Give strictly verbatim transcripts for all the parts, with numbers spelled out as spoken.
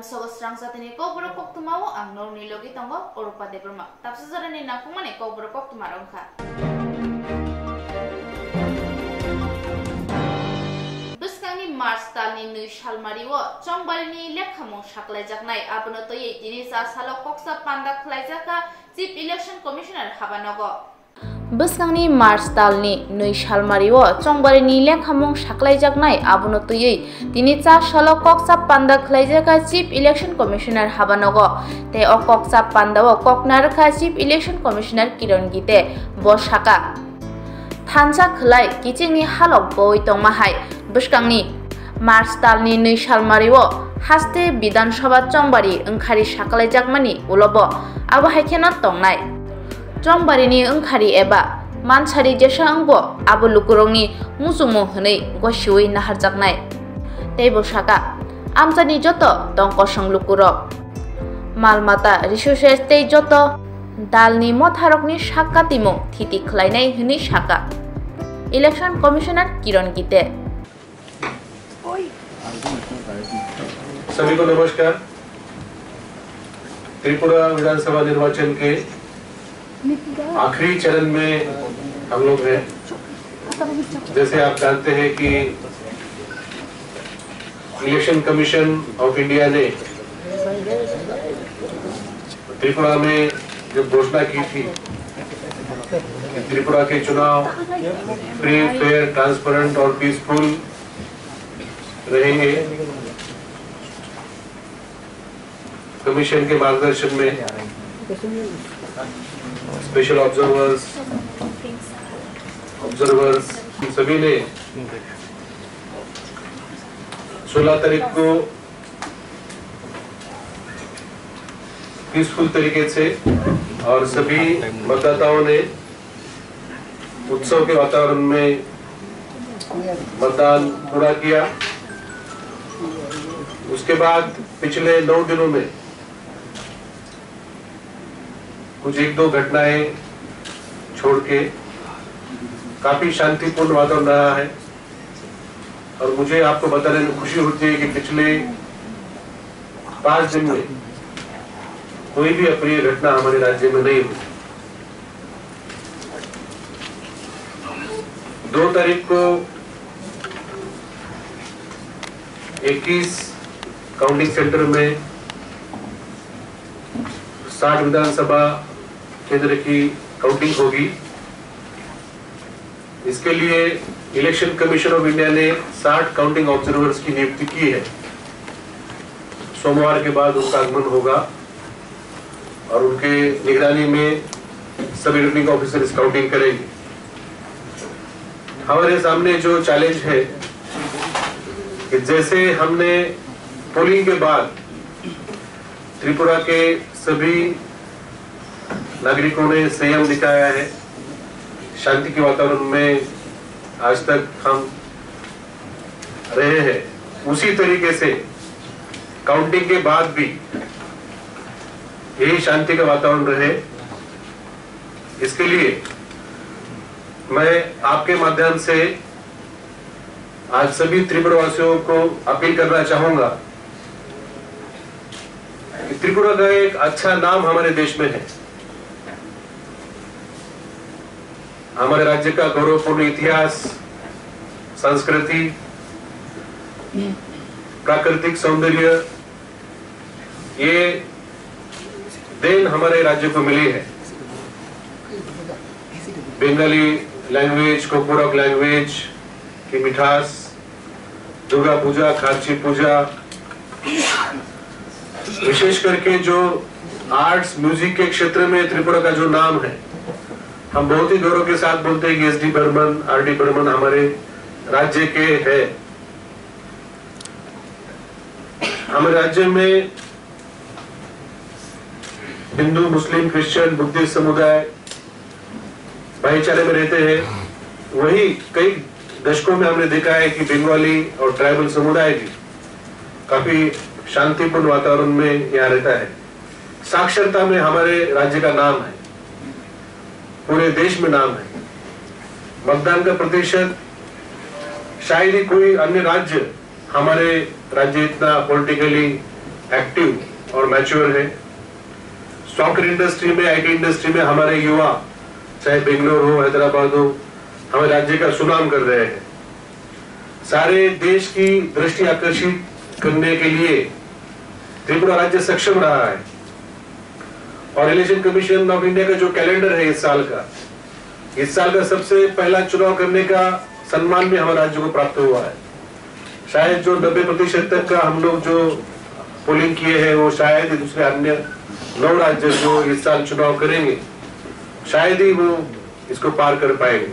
Sogo srang jatini kokborok koktwmao ang norokni logi tongo Orupa Debbarma. Tapsa jorani nangkukmani kokborok koktwma rok wngkha. Bwskangni March talni nwi salmario Chongbarini lekhamung saklaijaknai, abono twiwi tini cha salo koksa panda khlaijak kha Chief Election Commissioner habanogo. Bwskangni March talni nwi salmario Chongbarini lekhamung saklaijaknai, abono twiwi tini cha salo koksa panda khlaijakha Chief Election Commissioner habanogo. Tei o koksa pandao kok narwkha Chief Election Commissioner Kiron Gite. Bo sakha, thansa khwlai kichingni halok bowi tongma hai. Bwskangni March talni nwi salmario haste Bidhan Sabha Chongbari wngkhari saklaijakmani ulobo abo hai kheno tongnai. Chongbarini wngkhari eba mansari jesa wngbo abo lukurokni muchungmung hwnwi gosiwi naharjaknai. Tei bo sakha, amchaini joto tong kosong lukurok, mal mata, resources tei joto dalni motharokni sak katimung thiti khlainai hwnwi sakha Election Commissioner Kiron Gite. सभी को नमस्कार। त्रिपुरा विधानसभा निर्वाचन के आखिरी चरण में हम लोग हैं। जैसे आप जानते हैं कि इलेक्शन कमीशन ऑफ इंडिया ने त्रिपुरा में जब घोषणा की थी कि त्रिपुरा के चुनाव फ्री, फेयर, ट्रांसपेरेंट और पीसफुल रहेंगे, कमीशन के मार्गदर्शन में स्पेशल ऑब्जर्वर्स, ऑब्जर्वर्स, हम सभी ने सोलह तारीख को पीसफुल तरीके से और सभी मतदाताओं ने उत्सव के वातावरण में मतदान पूरा किया। उसके बाद पिछले नौ दिनों में कुछ एक दो घटनाएं छोड़ के काफी शांतिपूर्ण वातावरण रहा है। और मुझे आपको बताने में खुशी होती है कि पिछले पाँच दिन में कोई भी अप्रिय घटना हमारे राज्य में नहीं हुई। दो तारीख को इक्कीस काउंटिंग सेंटर में साठ विधानसभा केंद्र की काउंटिंग होगी। इसके लिए इलेक्शन कमीशन ऑफ इंडिया ने साठ काउंटिंग ऑब्जर्वर्स की नियुक्ति की है। सोमवार के बाद उनका आगमन होगा और उनके निगरानी में सभी रिटर्निंग ऑफिसर्स काउंटिंग करेंगे। हमारे सामने जो चैलेंज है कि जैसे हमने पोलिंग के बाद त्रिपुरा के सभी नागरिकों ने संयम दिखाया है, शांति के वातावरण में आज तक हम रहे हैं, उसी तरीके से काउंटिंग के बाद भी यही शांति का वातावरण रहे, इसके लिए मैं आपके माध्यम से आज सभी त्रिपुरा वासियों को अपील करना चाहूंगा कि त्रिपुरा का एक अच्छा नाम हमारे देश में है। हमारे राज्य का गौरवपूर्ण इतिहास, संस्कृति, प्राकृतिक सौंदर्य, ये देन हमारे राज्य को मिली है। बंगाली लैंग्वेज, कोकबरक लैंग्वेज की मिठास, दुर्गा पूजा, खारची पूजा, विशेष करके जो आर्ट्स, म्यूजिक के क्षेत्र में त्रिपुरा का जो नाम है, हम बहुत ही गौरव के साथ बोलते हैं कि S D Burman, R D Burman हमारे राज्य के हैं। हमारे राज्य में हिंदू, मुस्लिम, क्रिश्चियन, बुद्धिस्ट समुदाय भाईचारे में रहते हैं। वही कई दशकों में हमने देखा है कि बंगाली और ट्राइबल समुदाय भी काफी शांतिपूर्ण वातावरण में यहाँ रहता है। साक्षरता में हमारे राज्य का नाम है, पूरे देश में नाम है। मतदान का प्रतिशत शायद ही कोई अन्य राज्य हमारे राज्य इतना पॉलिटिकली एक्टिव और मैच्योर है। सॉफ्टवेयर इंडस्ट्री में, आईटी इंडस्ट्री में हमारे युवा, चाहे बेंगलोर हो, हैदराबाद हो, हमारे राज्य का सुनाम कर रहे हैं। सारे देश की दृष्टि आकर्षित करने के लिए त्रिपुरा राज्य सक्षम रहा है। और इलेक्शन कमीशन ऑफ इंडिया का जो कैलेंडर है इस साल का, इस साल का सबसे पहला चुनाव करने का सम्मान भी हमारे राज्य को प्राप्त हुआ है। शायद जो नब्बे प्रतिशत तक का हम लोग जो पोलिंग किए हैं, वो शायद ही दूसरे अन्य नौ राज्य जो इस साल चुनाव करेंगे, शायद ही वो इसको पार कर पाएंगे।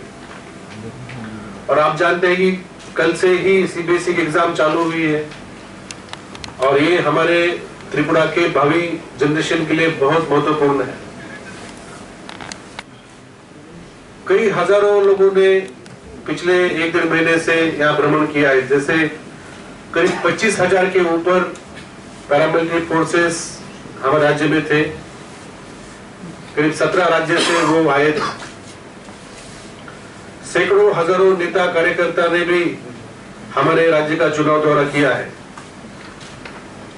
और आप जानते हैं कि कल से ही सीबीएसई की एग्जाम चालू हुई है, और ये हमारे त्रिपुरा के भावी जनरेशन के लिए बहुत महत्वपूर्ण है। कई हजारों लोगों ने पिछले एक डेढ़ महीने से यहाँ भ्रमण किया है। जैसे करीब पच्चीस हज़ार के ऊपर पैरामिलिट्री फोर्सेस हमारे राज्य में थे, करीब सत्रह राज्य से वो आए थे। सैकड़ों हजारों नेता कार्यकर्ता ने भी हमारे राज्य का चुनाव दौरा किया है।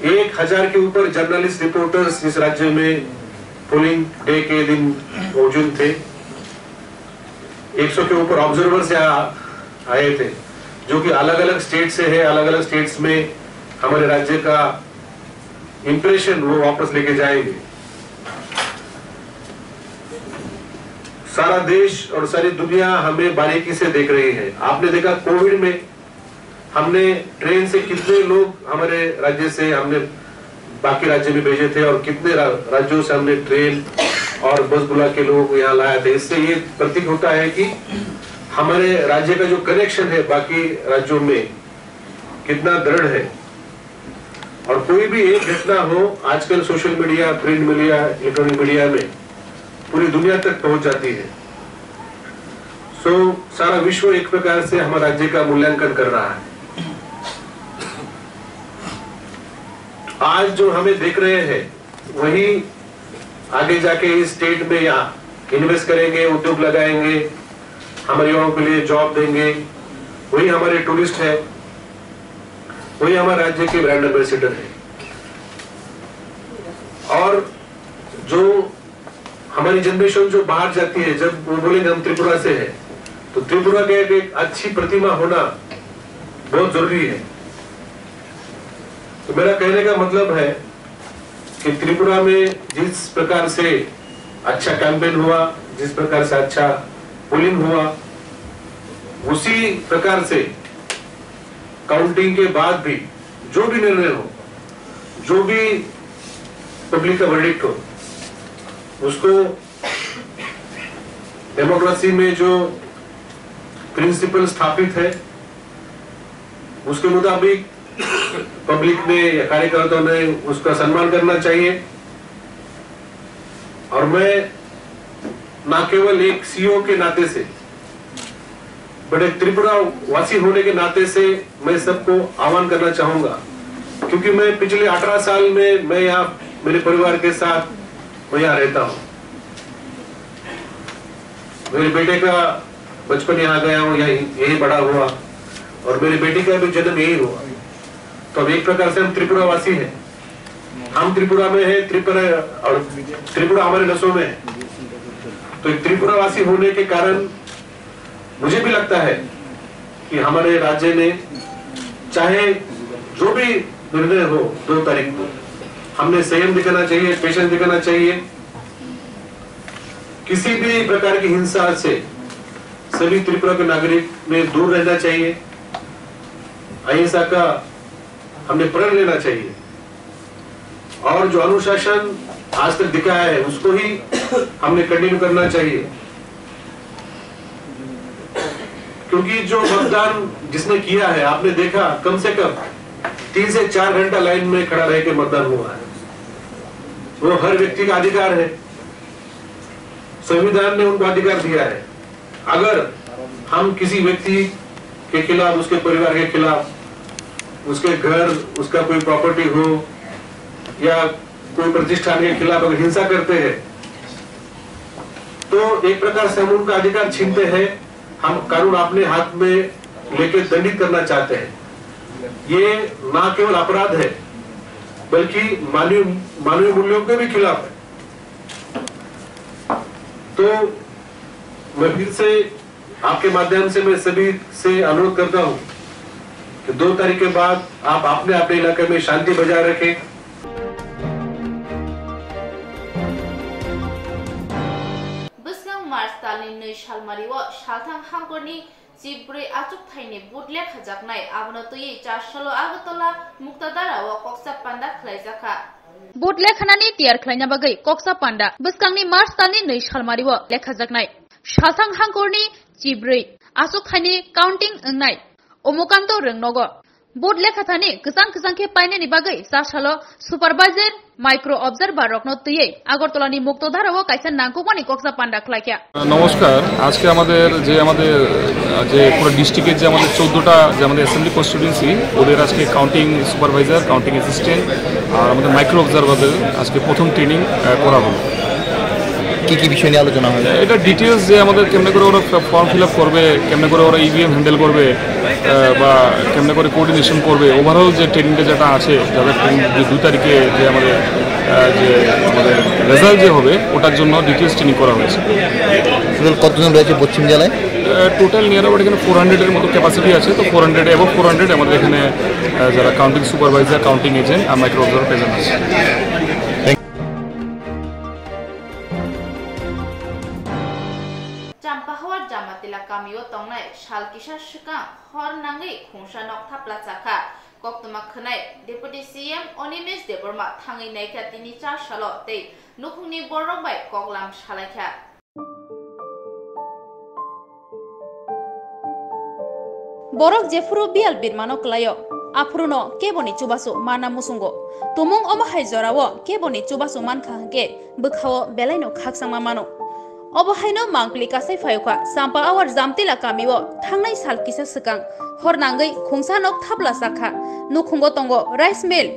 एक हज़ार के ऊपर जर्नलिस्ट, रिपोर्टर्स इस राज्य में पोलिंग डे के दिन मौजूद थे। एक सौ के ऊपर ऑब्जर्वर्स यहाँ आए थे, जो कि अलग-अलग स्टेट से है। अलग-अलग स्टेट्स में हमारे राज्य का इंप्रेशन वो वापस लेके जाएंगे। सारा देश और सारी दुनिया हमें बारीकी से देख रही है। आपने देखा, कोविड में हमने ट्रेन से कितने लोग हमारे राज्य से हमने बाकी राज्य में भेजे थे और कितने रा-, राज्यों से हमने ट्रेन और बस बुला के लोगों को यहाँ लाया था। इससे ये प्रतीक होता है कि हमारे राज्य का जो कनेक्शन है बाकी राज्यों में कितना दृढ़ है। और कोई भी एक घटना हो, आजकल social media, print media, electronic media में पूरी दुनिया तक पहुंच जाती है। सो सारा विश्व एक प्रकार से हमारे राज्य का मूल्यांकन कर रहा है। आज जो हमें देख रहे हैं, वही आगे जाके इस स्टेट में यहाँ इन्वेस्ट करेंगे, उद्योग लगाएंगे, हमारे युवाओं के लिए जॉब देंगे। वही हमारे टूरिस्ट है, वही हमारे राज्य के ब्रांड एम्बेसडर है। और जो हमारी जनरेशन जो बाहर जाती है, जब वो बोलेंगे हम त्रिपुरा से हैं, तो त्रिपुरा का एक, एक अच्छी प्रतिमा होना बहुत जरूरी है। तो मेरा कहने का मतलब है कि त्रिपुरा में जिस प्रकार से अच्छा कैंपेन हुआ, जिस प्रकार से अच्छा पोलिंग हुआ, उसी प्रकार से काउंटिंग के बाद भी जो भी निर्णय हो, जो भी पब्लिक का वर्डिक्ट हो, उसको डेमोक्रेसी में जो प्रिंसिपल स्थापित है, उसके मुताबिक पब्लिक ने या कार्यकर्ताओं ने उसका सम्मान करना चाहिए। और मैं ना केवल एक सीईओ के नाते से, बट एक त्रिपुरा वासी होने के नाते से मैं सबको आह्वान करना चाहूंगा, क्योंकि मैं पिछले अठारह साल में मैं यहाँ मेरे परिवार के साथ मैं यहाँ रहता हूँ। मेरे बेटे का बचपन यहाँ गया हूँ, यहीं, यहीं बड़ा हुआ, और मेरी बेटी का भी जन्म यहीं हुआ। तो अब एक प्रकार से हम त्रिपुरा वासी हैं, हम त्रिपुरा में हैं, त्रिपुरा, और त्रिपुरा हमारे नसों में है। तो एक त्रिपुरा वासी होने के कारण मुझे भी लगता है कि हमारे राज्य ने, चाहे जो भी निर्णय हो दो तारीख को, हमने संयम दिखाना चाहिए, पेशेंस दिखाना चाहिए। किसी भी प्रकार की हिंसा से सभी त्रिपुरा के नागरिक में दूर रहना चाहिए। अहिंसा का हमने प्रण लेना चाहिए, और जो अनुशासन आज तक दिखाया है, उसको ही हमने कंटिन्यू करना चाहिए, क्योंकि जो मतदान जिसने किया है, आपने देखा, कम से कम तीन से चार घंटा लाइन में खड़ा रह के मतदान हुआ है। वो हर व्यक्ति का अधिकार है, संविधान ने उनको अधिकार दिया है। अगर हम किसी व्यक्ति के खिलाफ, उसके परिवार के खिलाफ, उसके घर, उसका कोई प्रॉपर्टी हो या कोई प्रतिष्ठान के खिलाफ अगर हिंसा करते हैं, तो एक प्रकार से हम उनका अधिकार छीनते हैं। हम कानून अपने हाथ में लेके दंडित करना चाहते हैं। ये ना केवल अपराध है, बल्कि मानवीय मानवीय मूल्यों के भी खिलाफ है। तो मैं फिर से आपके माध्यम से मैं सभी से अनुरोध करता हूँ कि दो तारीख के बाद आप अपने अपने इलाके में शांति बजाय रखें। Bwskang March talni nwi salmari o salthang hangkorni chibrwi achuk thaini vote lekhajaknai, abono twiwi char salo Agartala Muktadara o koksa panda khlaijakha. Vote lekhanani tiyar khlaina bagwi koksa panda bwskangni March talni nwi salmari o lekhajaknai. Salthang hangkorni chibrwi achuk thaini counting wngnai Omokanto Rwngnogo. Vote lekhathani kwchang kwchang khe painani bagwi char salo supervisor, micro observer rokno twiwi Agartala ni Muktadara o kaisa nangkukmani koksa panda khlaikha. নমস্কার। আজকে আমাদের যে আমাদের আহ, যে পুরো ডিস্ট্রিক্টের যে আমাদের চোদ্দোটা যে আমাদের অ্যাসেম্বলি কনস্টিটিউয়েন্সি, ওদের আজকে কাউন্টিং সুপারভাইজার, কাউন্টিং অ্যাসিস্ট্যান্ট আর আমাদের মাইক্রো অবজারভারদের আজকে প্রথম ট্রেনিং করা হলো। কি কি বিষয় নিয়ে আলোচনা হয়? এটা ডিটেলস যে আমাদের কেমনে করে ওরা ফর্ম ফিল আপ করবে, কেমনে করে ওরা ইভিএম হ্যান্ডেল করবে, আহ, বা কেমনে করে কোঅর্ডিনেশন করবে, ওভারঅল যে ট্রেনিংটা যেটা আছে, যাদের ট্রেনিং যে দুই তারিখে যে আমাদের আহ, যে আমাদের রেজাল্ট যে হবে, ওটার জন্য ডিটেলস ট্রেনিং করা হয়েছে। টোটাল কতজন রয়েছে পশ্চিম জেলায়? টোটাল নিয়ার অ্যাবাউট এখানে ফোর হান্ড্রেডের মতো ক্যাপাসিটি আছে। তো four hundred, about four hundred আমাদের এখানে আহ, যারা কাউন্টিং সুপারভাইজার, কাউন্টিং এজেন্ট আর মাইক্রো অবজারভার প্রেজেন্ট আছে। Champahawar Jamatila kamio tongnai sal kisa swkang hor nangwi khungsa nok thapla chakha. Koktwma khwnai Deputy C M Animesh Debbarma thangwi naikha tini char salo tei nukhungni borok bai koklam salaikha. Borok jephuru biyal birmano kwlaio, aphuruno keboni chubachu mana muchungo. Tumung omo hai jorao keboni chubachu mankha hwnkhe bwkhao belaino khakchangma mano. Obo haino mangpili kasai phayokha Champahawar Jamtila kamio thangnai sal kisa swkang hor nangwi khungsa nok thapla chakha. Nukhungo tongo rice mill,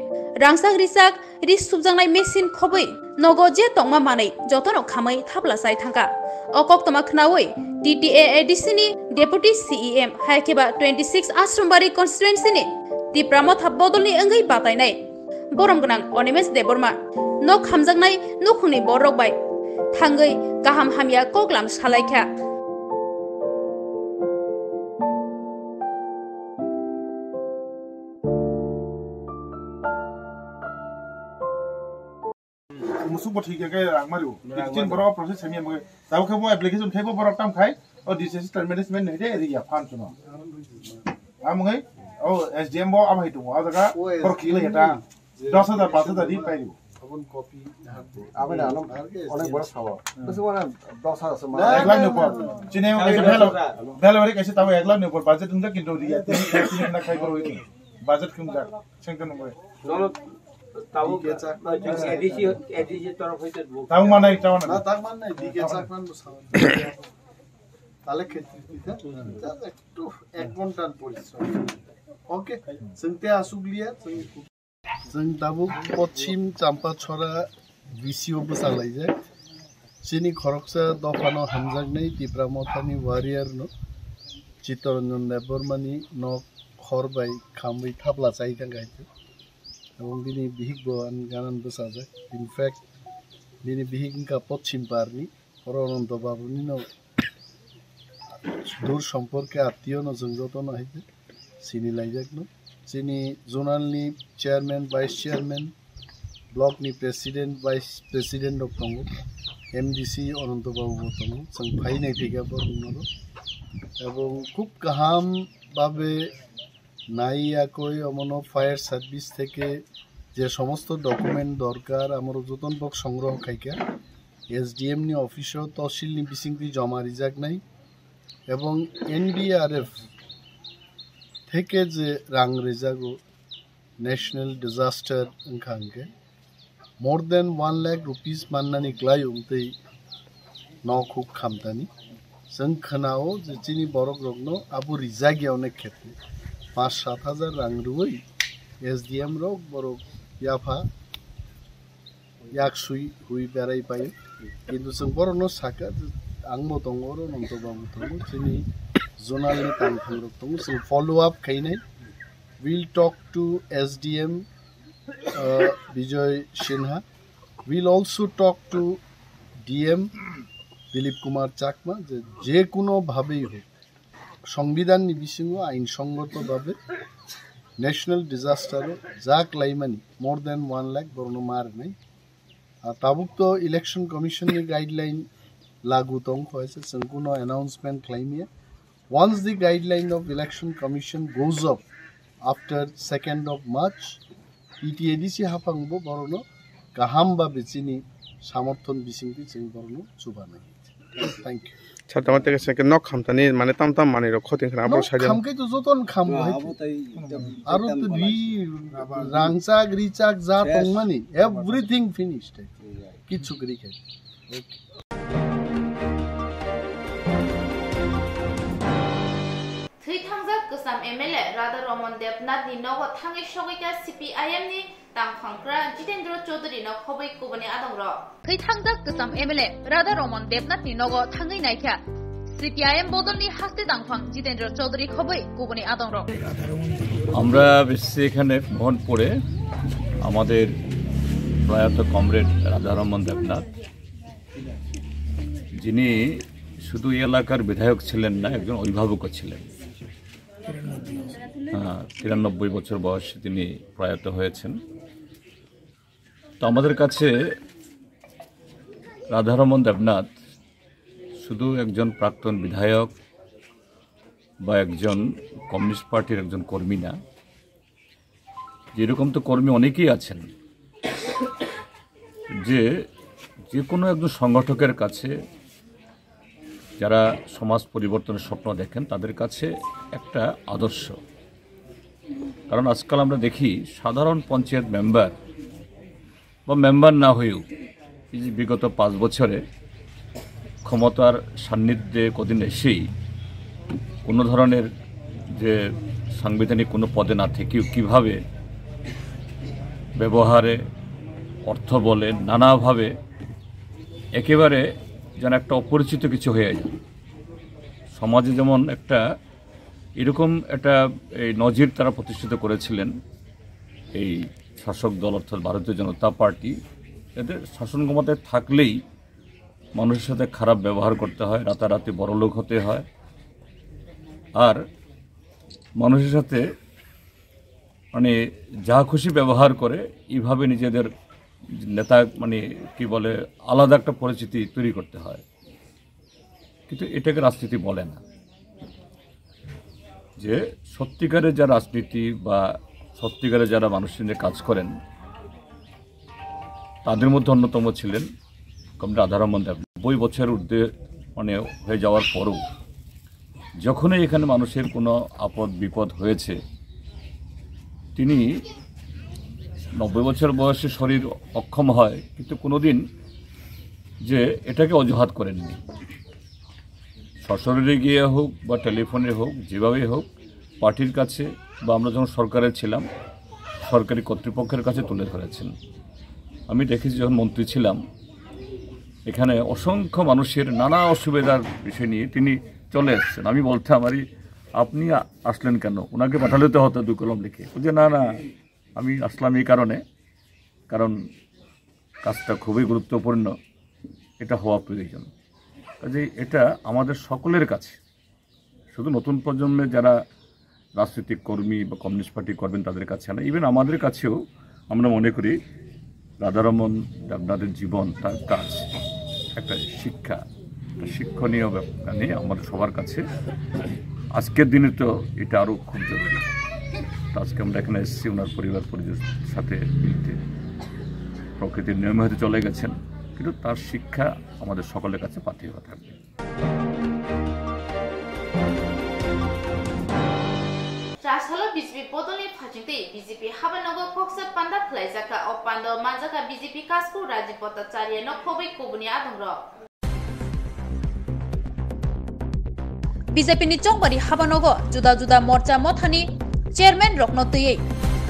rangchak richak, ri subjaknai machine khobwi nogo je tongma manwi jotono khamwi thapla chai thangkha. O koktwma khnaui T T A A D C ni Deputy C E M hai khe ba twenty six Ashrambaria constituency ni Tipra Motha bodolni wngwi batainai borom gwnang Animesh Debbarma nok hamjaknai nukhungni borok bai thangwi kaham hamya koklam salaikha. Musuk bo thik khe rang mario. Rang Tin mario. Borok process hamya mungwi. Tabo khe bo application khai bo borok tam khai. O disaster management ni je area fund chuno. Amungwi o S D M bo amhai tungo. O jaga Oe. Borok kile eta. Dos hajar, panch hajar di pai rio. Abon copy. Abon ano onek boro sabo. Bese wana dos hajar se ma. Ek lakh ni upor. Chini kaisa belo, belo ori kaisa tabo ek lakh ni upor budget ungjak kintu ria. Tini, tini na khai boro ini. Budget kumjak. Sengke nungwe. Nono tabo A D C, A D C torof hoite bo. Tabo manai, tabo manai. Na, tabo manai, dike chakman bo sao. Tale khetri tita. Just ektu ek ghontar porishrom. Okay, chwng te asuk liya, chwng Chwng tabuk Poschim Champachhora V C o bwchalaijak. Chini khoroksa dophano hamjaknai Tipra Mothani warrior no Chittaranjan Debbarmani nok khor bai khamwi thapla chai thangkha hai khe. Ebong bini bihik bo ani ganan bwchajak. In fact, bini bihik wngkha Poschim Parni. Oro Ananto Babuni no dur somporke attiyo no chwng joto no hai khe sini laijak no. Chini zonal ni chairman, vice chairman, block ni president, vice president rok tongo, M D C Ananto Babu bo tongo, chwng phai nai phika borok no. Ebong khub kaham babe nai yakoi omono fire service theke je somosto document dorkar amoro joton bok songroho khaikha S D M ni office o tosil ni bisingtwi joma rijaknai ebong N D R F theke je rang rijago national disaster wngkha hwnkhe more than one lakh rupees mannani kwlai wngtwi nok huk khamtani. Chwng khwnao je chini borok rokno abo rijak ya onek khetre panch sat hajar rang rwui S D M rok borok yapha yak sui hui berai paio. Kintu chwng borokno sakha je ang bo tongo oro, Ananto Babu tongo, chini zonal ni tangthang rok tongo, chwng follow up khainai. We'll talk to S D M uh, Bijoy Sinha. We'll also talk to D M Dilip Kumar Chakma, যে যে কোনো ভাবেই হোক, সংবিধাননি বিসিঙো আইনসঙ্গতভাবে national disaster-o jak laimani more than one lakh borokno ma rwnai. Ah, tabuk to Election Commission-ni guideline lagu tong kho hai se, chwng kuno announcement khlai maya. Once the guideline of Election Commission goes up after second of March, E T A D C haphangbo borokno kaham ba bichini samorthon bisingtwi chwng borokno chubanai. Thank you. Sir, tamo teke sengke nok khamtani mane tam tam manwi rok khoting khna abo. Nok sajak khamkai to joton kham bo hai. Abo tai ekdam, aro ekdam to balai ri se. Rangchak richak ja tongmani, everything finished. Kichu gri khai. Thwi thangjak Kwcham M L A Radha Ramon Debnath ni nogo thangwi sogwi kha C P I M ni tangphangkra Jitendra Chaudhary no khobwi kubuni adongrok. Thwi thangjak Kwcham M L A Radha Ramon Debnath ni nogo thangwi naikha C P I M bodolni haste tangphang Jitendra Chaudhary khobwi kubuni adongrok. আমরা এসেছি এখানে মোহনপুরে আমাদের প্রয়াত কমরেড রাধারমন দেবনাথ, যিনি শুধু এই এলাকার বিধায়ক ছিলেন না, একজন অভিভাবকও ছিলেন। হ্যাঁ, তিরানব্বই বছর বয়সে তিনি প্রয়াত হয়েছেন। তো আমাদের কাছে রাধারমন দেবনাথ শুধু একজন প্রাক্তন বিধায়ক বা একজন কমিউনিস্ট পার্টির একজন কর্মী না, যেরকম তো কর্মী অনেকেই আছেন, যে যে কোনো একজন সংগঠকের কাছে, যারা সমাজ পরিবর্তনের স্বপ্ন দেখেন, তাদের কাছে একটা আদর্শ। কারণ আজকাল আমরা দেখি সাধারণ পঞ্চায়েত মেম্বার বা মেম্বার না হয়েও এই যে বিগত পাঁচ বছরে ক্ষমতার সান্নিধ্যে কদিন এসেই কোনো ধরনের যে সাংবিধানিক কোনো পদে না থেকেও কিভাবে ব্যবহারে, অর্থ বলে, নানাভাবে একেবারে যেন একটা অপরিচিত কিছু হয়ে যায়। সমাজে যেমন একটা এরকম একটা এই নজির তারা প্রতিষ্ঠিত করেছিলেন, এই শাসক দল অর্থাৎ ভারতীয় জনতা পার্টি, এদের শাসন ক্ষমতায় থাকলেই মানুষের সাথে খারাপ ব্যবহার করতে হয়, রাতারাতি বড়লোক হতে হয়, আর মানুষের সাথে মানে যা খুশি ব্যবহার করে, এইভাবে নিজেদের নেতা মানে কি বলে আলাদা একটা পরিচিতি তৈরি করতে হয়। কিন্তু এটাকে রাজনীতি বলে না। যে সত্যিকারের যা রাজনীতি বা সত্যিকারের যারা মানুষের নিয়ে কাজ করেন, তাদের মধ্যে অন্যতম ছিলেন কমরেড রাধারমন দেব। নব্বই বছর ঊর্ধ্বে মানে হয়ে যাওয়ার পরও যখনই এখানে মানুষের কোনো আপদ বিপদ হয়েছে, তিনি নব্বই বছর বয়সে শরীর অক্ষম হয়, কিন্তু কোনোদিন যে এটাকে অজুহাত করেননি। সশরীরে গিয়ে হোক বা টেলিফোনে হোক, যেভাবেই হোক, পার্টির কাছে বা আমরা যখন সরকারে ছিলাম, সরকারি কর্তৃপক্ষের কাছে তুলে ধরেছেন। আমি দেখেছি যখন মন্ত্রী ছিলাম, এখানে অসংখ্য মানুষের নানা অসুবিধার বিষয় নিয়ে তিনি চলে এসেছেন। আমি বলতাম, "আরে, আপনি আ-, আসলেন কেন? ওনাকে পাঠালে তো হতো দুই কলম লিখে।" বলছে, "না, না, আমি আসলাম এই কারণে, কারণ কাজটা খুবই গুরুত্বপূর্ণ, এটা হওয়া প্রয়োজন।" কাজেই এটা আমাদের সকলের কাছে, শুধু নতুন প্রজন্মের যারা রাজনৈতিক কর্মী বা কমিউনিস্ট পার্টি করবেন তাদের কাছে না, ইভেন আমাদের কাছেও আমরা মনে করি রাধারমন দেবনাথের জীবন, তার কাজ একটা শিক্ষা, একটা শিক্ষণীয় ব্যাপার নিয়ে আমাদের সবার কাছে আজকের দিনে তো এটা আরও খুব জরুরি। তো আজকে আমরা এখানে এসেছি ওনার পরিবার পরিজনের সাথে মিলতে। প্রকৃতির নিয়মে হয়তো চলে গেছেন, কিন্তু তার শিক্ষা আমাদের সকলের কাছে পাথেয় হয়ে থাকবে। Chasalo B J P bodolni phachingtwi B J P habanogo koksa panda khlaijak kha. O pandao manjak kha B J P kasku Rajiv Bhattacharya no khobwi kubuni adongrok. B J P ni chongbari habanogo juda juda morcha mothani chairman rokno twiwi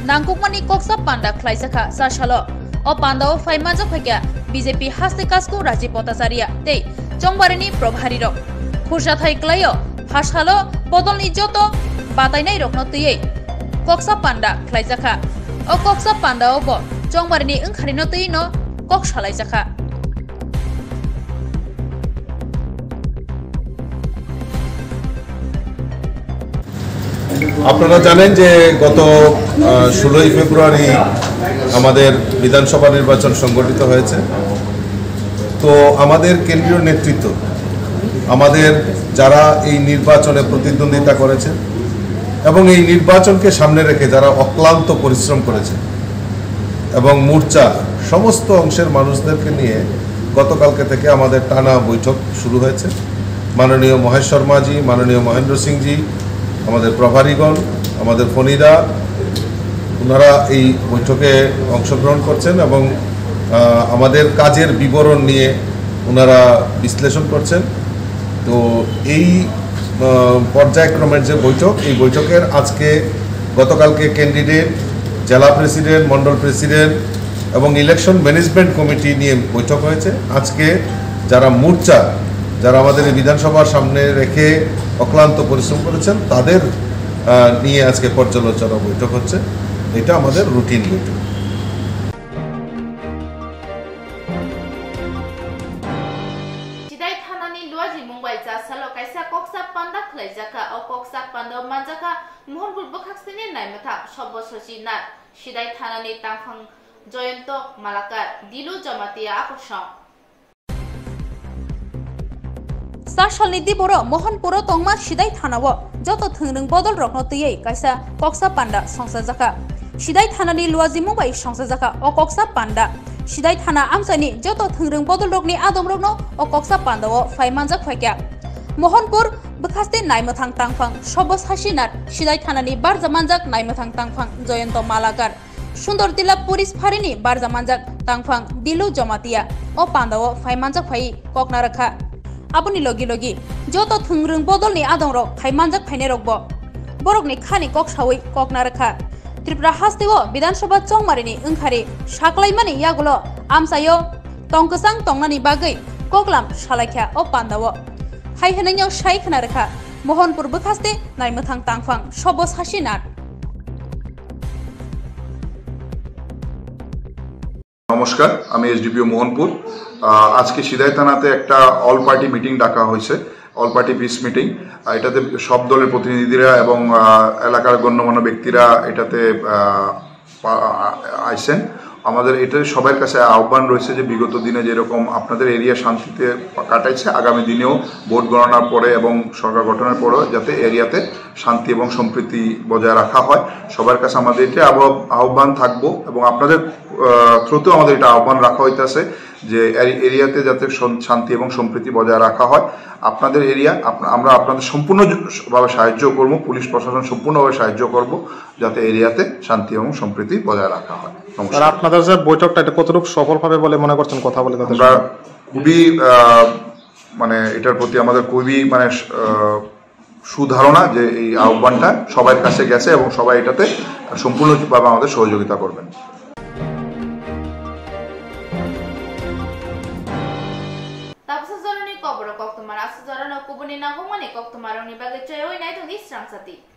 nangkukmani koksa panda khlaijakha Chasalo. O pandao phai manjak phaikha B J P haste kasku Rajiv Bhattacharya tei chongbarini probhari rok. Khursathai klaio Chasalo bodolni joto batainai rokno twiwi koksa panda khlaijakha. O koksa pandao bo Chongmarini wngkharino twi no kok salaijakha. আপনারা জানেন যে গত, আহ, ষোলোই ফেব্রুয়ারি আমাদের বিধানসভা নির্বাচন সংগঠিত হয়েছে। তো আমাদের কেন্দ্রীয় নেতৃত্ব, আমাদের যারা এই নির্বাচনে প্রতিদ্বন্দ্বিতা করেছে এবং এই নির্বাচনকে সামনে রেখে যারা অক্লান্ত পরিশ্রম করেছে এবং মোর্চা সমস্ত অংশের মানুষদেরকে নিয়ে গতকালকে থেকে আমাদের টানা বৈঠক শুরু হয়েছে। মাননীয় মহেশ শর্মাজি, মাননীয় মহেন্দ্র সিংজি, আমাদের প্রভারীগণ, আমাদের ফণিদা, ওনারা এই বৈঠকে অংশগ্রহণ করছেন এবং, আহ, আমাদের কাজের বিবরণ নিয়ে ওনারা বিশ্লেষণ করছেন। তো এই, আহ, পর্যায়ক্রমের যে বৈঠক, এই বৈঠকের আজকে, গতকালকে ক্যান্ডিডেট, জেলা প্রেসিডেন্ট, মন্ডল প্রেসিডেন্ট এবং ইলেকশন ম্যানেজমেন্ট কমিটি নিয়ে বৈঠক হয়েছে। আজকে যারা মোর্চা, যারা আমাদের এই বিধানসভার সামনে রেখে অক্লান্ত পরিশ্রম করেছেন, তাদের, আহ, নিয়ে আজকে পর্যালোচনা বৈঠক হচ্ছে। এটা আমাদের রুটিন বৈঠক। Sidai thanani luajimung bai chasalo kaisa koksa panda khwlaijakha. O koksa panda manjakha Mohanpur bwkhak sini naimwthang Sobbo Sachi Nath, Sidai thanani tangphang Joyonto Malakar, Dilu Jamatia Akosong. Sa salni diboro Mohanpuro tongma Sidai thanao joto thwngrwng bodolrokno twiwi kaisa koksa panda songchajakha. Sidai thanani luajimung bai songchajakha o koksa panda. Sidai thana amchaini joto thwngrwng bodolrokni adongrokno o koksa pandao phai manjak phaikha. Mohanpur bwkhaste naimwthang tangphang Sobbo Sachi Nath, Sidai thanani barja manjak naimwthang tangphang Joyonto Malakar, Sundor Tila Police Pharini barja manjak tangphang Dilu Jamatia o pandao phai manjak phai kokna rwkha. Aboni logi logi joto thwngrwng bodolni adongrok phai manjak phainairokbo borokni khani kok sawi kokna rwkha. Tripura hasteo Bidhan Sabha Chongmarini wngkhari saklaimani yagulo amchaio tong kwchang tongnani bagwi koklam salaikha o pandao. Hai hwnwi sai khna rwkha Mohanpur bwkhaste naimwthang tangphang Sobbo Sachi Nath. নমস্কার, আমি এসডিপিও মোহনপুর। আহ, আজকে সিদাই থানাতে একটা all party meeting ডাকা হয়েছে, all party piece meeting. আহ, এটাতে সব দলের প্রতিনিধিরা এবং, আহ, এলাকার গণ্যমান্য ব্যক্তিরা এটাতে, আহ, পা-, আ-, আইছেন। আমাদের এটা সবার কাছে আহ্বান রয়েছে যে বিগত দিনে যেরকম আপনাদের এরিয়া শান্তিতে কাটাইছে, আগামী দিনেও ভোট গণনার পরে এবং সরকার গঠনের পরেও যাতে এরিয়াতে শান্তি এবং সম্প্রীতি বজায় রাখা হয়। সবার কাছে আমাদের এটা আহ্বা-, আহ্বান থাকবো এবং আপনাদের, আহ, থ্রুতেও আমাদের এটা আহ্বান রাখা হইতাছে যে এরি-, এরিয়াতে যাতে শন-, শান্তি এবং সম্প্রীতি বজায় রাখা হয়। আপনাদের এরিয়া, আপ-, আমরা আপনাদের সম্পূর্ণ জ-, ভাবে সাহায্য করব, পুলিশ প্রশাসন সম্পূর্ণভাবে সাহায্য করব, যাতে এরিয়াতে শান্তি এবং সম্প্রীতি বজায় রাখা হয়। নমস্কার। স্যার, আপনাদের যে বৈঠকটা, এটা কতটুকু সফল হবে বলে মনে করছেন, কথা বলে তাদের আমরা সঙ্গে? খুবই, আহ, মানে, এটার প্রতি আমাদের খুবই, মানে, আহ, সুধারণা যে এই আহ্বানটা সবার কাছে গেছে এবং সবাই এটাতে সম্পূর্ণভাবে আমাদের সহযোগিতা করবেন। Tabuksa jorani kokborok koktwma, aswk jorano kubuni nangkukmani koktwmarokni bagwi chaywi naitokni srangchati.